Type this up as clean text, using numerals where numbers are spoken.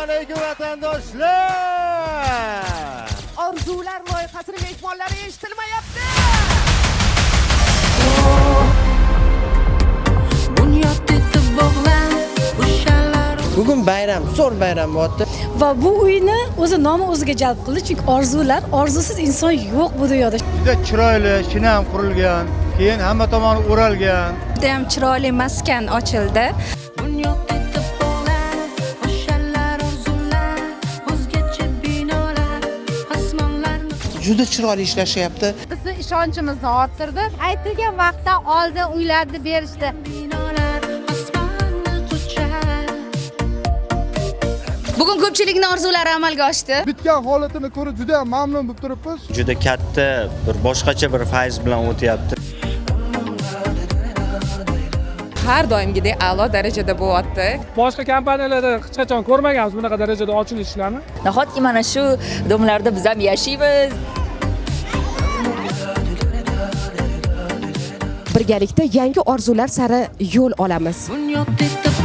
Alaykum, vatandoshlar! Orzular loyihasini mehmonlari eshitilmayapti. Bunyod etib bog'lar o'shalar. Bugun bayram, zo'r bayram bo'lyapti. Va bu uyni o'zi nomi o'ziga jalb qildi, chunki orzular, orzusiz inson yo'q bu dunyoda. Juda chiroyli, shinam qurilgan, keyin hamma tomoni o'ralgan. Judayam chiroyli maskan ochildi. Bunyod etib bog'lar o'shalar orzular, o'zgacha binolar, osmonlarni Juda chiroyli ishlashyapti. Bizni ishonchimizni orttirdi. Aytilgan vaqtdan oldin uylarni berishdi. Binolar osmonni quchar. Bugun ko'pchilikning orzulari amalga oshdi. Bitgan holatini ko'rib juda ham mamnun bo'lib turibmiz. Juda katta bir boshqacha bir fayz bilan o'tyapti. Har doimgidek a'lo darajada bo'lyapti. Boshqa kompaniyalarda hech qachon ko'rmaganmiz bunaqa darajada ochilishlarni. Nahotki mana shu domlarda biz ham yashaymiz? Birgalikda yangi orzular sari yo'l olamiz. Bunyod etib